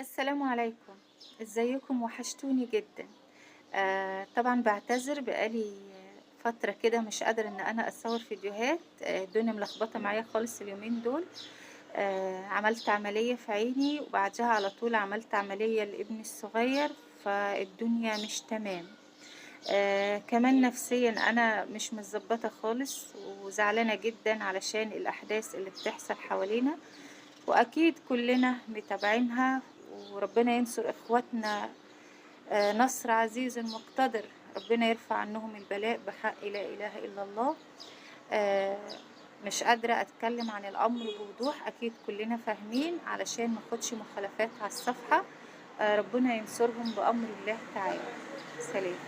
السلام عليكم، ازيكم؟ وحشتوني جدا. طبعا بعتذر، بقالي فترة كده مش قادرة ان انا اصور فيديوهات. الدنيا ملخبطة معايا خالص اليومين دول. عملت عملية في عيني، وبعدها على طول عملت عملية لابني الصغير، فالدنيا مش تمام. كمان نفسيا انا مش متظبطة خالص، وزعلانة جدا علشان الاحداث اللي بتحصل حوالينا، واكيد كلنا متابعينها. وربنا ينصر اخواتنا، نصر عزيز مقتدر، ربنا يرفع عنهم البلاء بحق لا اله الا الله. مش قادرة اتكلم عن الامر بوضوح، اكيد كلنا فاهمين، علشان ما اخدش مخالفات على الصفحة. ربنا ينصرهم بامر الله تعالى. سلام.